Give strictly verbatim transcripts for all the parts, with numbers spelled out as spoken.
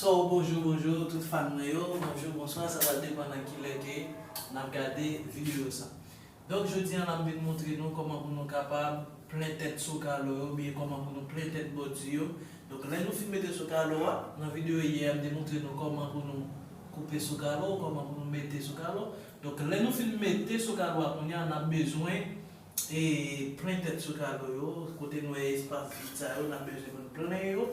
So, bonjou, bonjou tout fan mwen yo, bonjou, bonswa, sa va depann nan kilè ke n ap gade videyo sa. Donk, jodi a, n ap vin montre nou kòman pou nou kapab plen tèt sokalo yo, oubyen kòman pou nou plen tèt bòdi yo. Donk, lè nou fin mete sokalo a, nan videyo yè a, m te montre nou kòman pou nou koupe sokalo, kòman pou nou mete sokalo. Donk, lè nou fin mete sokalo a kounye a, n ap bezwen, e, plen tèt sokalo yo, kote nou wè espas vid sa yo, n ap bezwen pou n plen yo,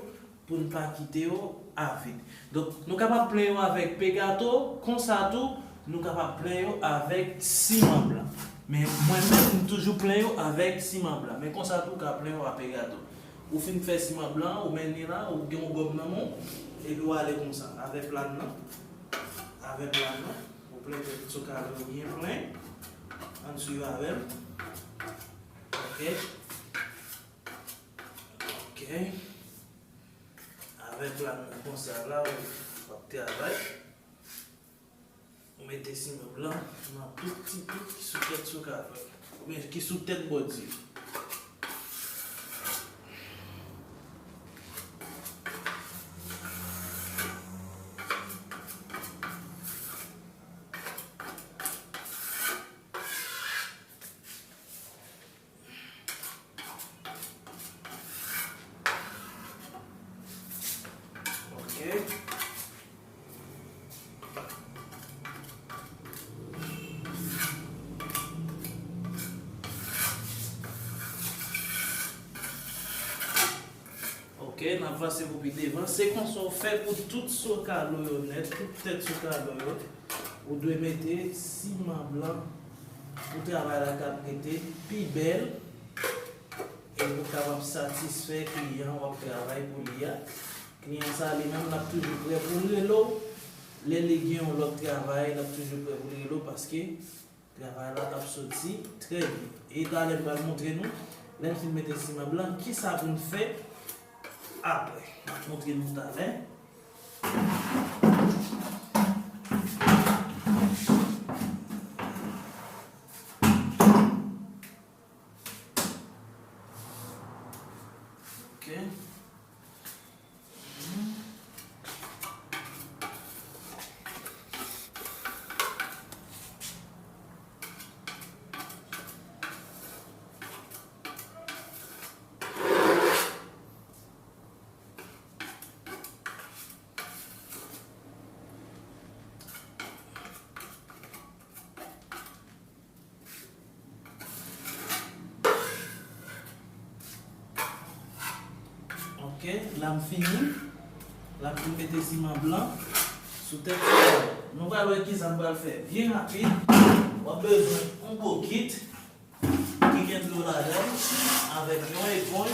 pou n pa kite yo avid. Donk, nou kapab plen yo avèk pegato, konsa tou, nou kapab plen yo avèk siman blan. Men mwen menm, m toujou plen yo avèk siman blan. Men konsa tou, ou ka plen yo a pegato. Ou fin fè siman blan, ou mennen la, ou gen yon gòm nan men w, epi w ale konsa. Avèk plan nan, avèk plan nan, ou plen tèt sokalo yo byen plen. Ann swiv avè m. Ok. Ok. Avèk plan nan konsa la, ou ap travay. Ou mete siman blan nan tout ti pit ki sou tèt sokalo yo, oubyen ki sou tèt bòdi yo. Ok. Ok, n ap vanse pou pi devan. Se konsa w fè pou tout sokalo yo nèt, tout tèt sokalo yo. Ou dwe mete siman blan pou travay la kab rete pi bèl e pou kapab satisfè kliyan w ap travay pou li a. Kliyan sa li menm, l ap toujou prè pou l rele w. Lè li gen yon lòt travay, l ap toujou prè pou l rele w paske travay la ap soti trè byen. E talè m pral montre nou, lè m fin mete siman blan, kisa pou n fè apre. M ap montre nou talè. Ok. Ok, la m fini. La m fin mete siman blan sou tèt sokalo. Nou pral wè kisa m pral fè. Byen rapid, w ap bezwen yon bokit ki gen dlo ladan l avèk yon eponj.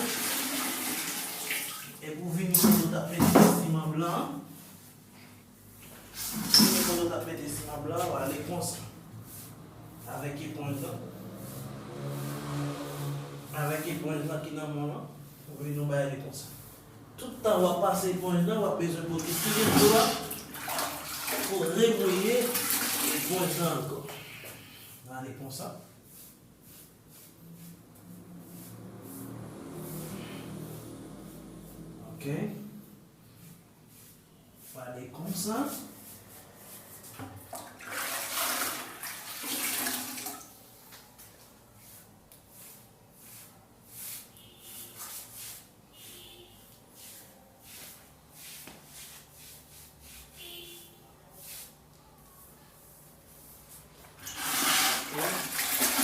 Epi w vini kote w t ap mete siman blan an. Vini kote w t ap mete siman blan an, w ale konsa. Avèk eponj lan. Avèk eponj lan ki nan men w lan, ou vini w bay li konsa. Tout tan w ap pase eponj lan, w ap bezwen pote tou de dlo a pou remouye eponj lan ankò. W ale konsa. Ok. Pale konsa. Ok.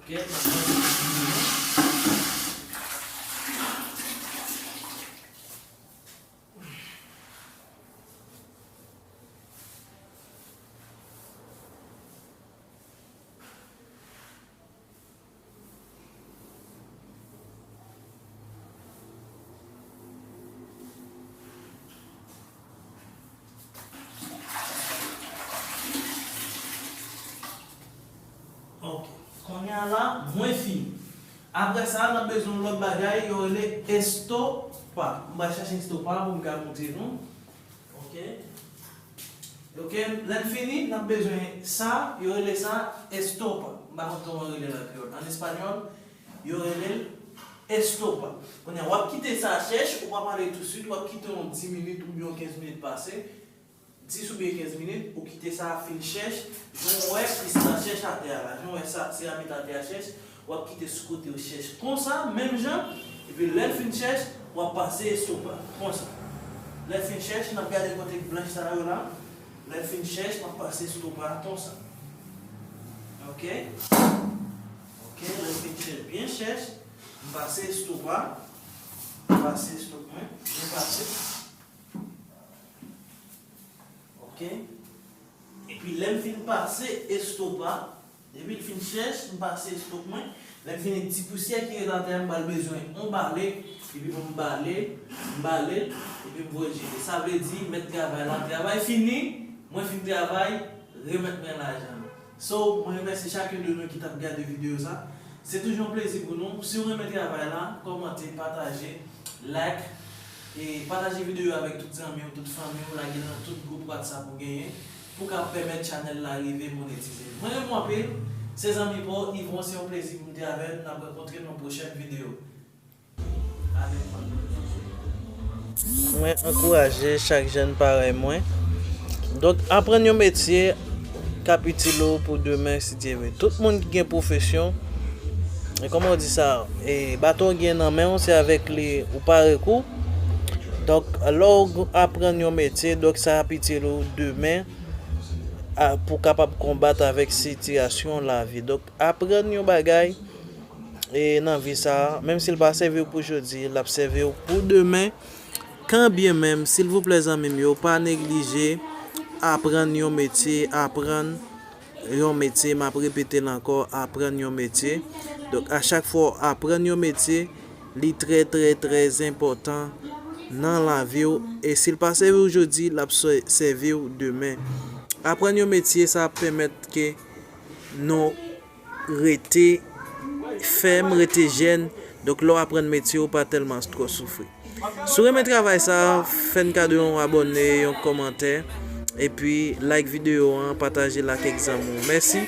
Ok, n ap pran yon ti. Ok. Kounye a la, mwen fini. Apre sa, n ap bezwen yon lòt bagay, yo rele estopa. M pral chèche estopa pou m ka montre nou. Ok. Ok, lè n fini, n ap bezwen sa, yo rele sa estopa. M pa konn kòman yo rele l an kreyòl. An espanyòl, yo rele l estopa. Kounye a, w ap kite sa chèch, ou pa pale tousuit, w ap kite yon dis minit oubyen yon kenz minit pase, dis oubyen kenz minit, ou kite sa fin chèch, jan w wè plis la chèch atè a la, jan w wè sa, seramik atè a chèch, w ap kite sou kote yo chèch konsa, menm jan, epi lè l fin chèch, w ap pase estopa, konsa. Lè l fin chèch, n ap gade kote blanch sa yo la, lè l fin chèch, m ap pase estopa konsa. Ok? Ok, lè l fin chèch, byen chèch, m pase estopa, m pase estopa, byen pase. Ok? Epi lè m fin pase estopa, depi l fin chèch, m pase estop mwen. Lè m fini, ti pousyè ki ret atè a, m pral bezwen yon bale, epi pou m bale, m bale l, epi m voye l jete. Sa vle di, mèt travay la, travay fini, mwen fin travay, remèt mwen lajan. So, mwen remèsye chak youn de nou ki t ap gade videyo sa. Se toujou yon plezi pou nou. Si w renmen travay la, kòmante, pataje, like, e pataje videyo avèk tout zanmi w, tout fanmi w, lage nan tout gwoup WhatsApp ou genyen, pou ka pèmèt chanèl la rive monetize. Mwen renmen w anpil, se zanmi pa w, Yvon, se yon plezi pou m te avè n. N ap rankontre nan pwochèn videyo. Mwen ankouraje chak jèn parèy mwen. Donk, aprann yon metye k ap itil ou pou demen, si Dye vle. Tout moun ki gen pwofesyon, e kòman w di sa, e baton w gen nan men w, se avèk li ou pare kou. Donk, lè w aprann yon metye, donk sa ap itil ou demen, a, pou w kapab konbat avèk sitiyasyon lavi. Donk, aprann yon bagay, e nan vi sa a, menm si l pa sèvi w pou jodi, l ap sèvi w pou demen. Kanbyenmenm, silvouplè zanmi m yo, pa neglije aprann yon metye, aprann yon metye, m ap repete l ankò, aprann yon metye. Donk, a chak fwa w aprann yon metye, li trè, trè, trè enpòtan nan lavi w. E si l pa sèvi w jodi, l ap sè-, sèvi w demen. Aprann yon metye, sa ap pèmèt ke nou rete fèm, rete jèn. Donk, lè w aprann metye, ou pa tèlman twò soufri. Si w renmen travay sa, fè n kado yon abòne, yon kòmantè, epi like videyo an, pataje l ak kèk zanmi w. Mèsi.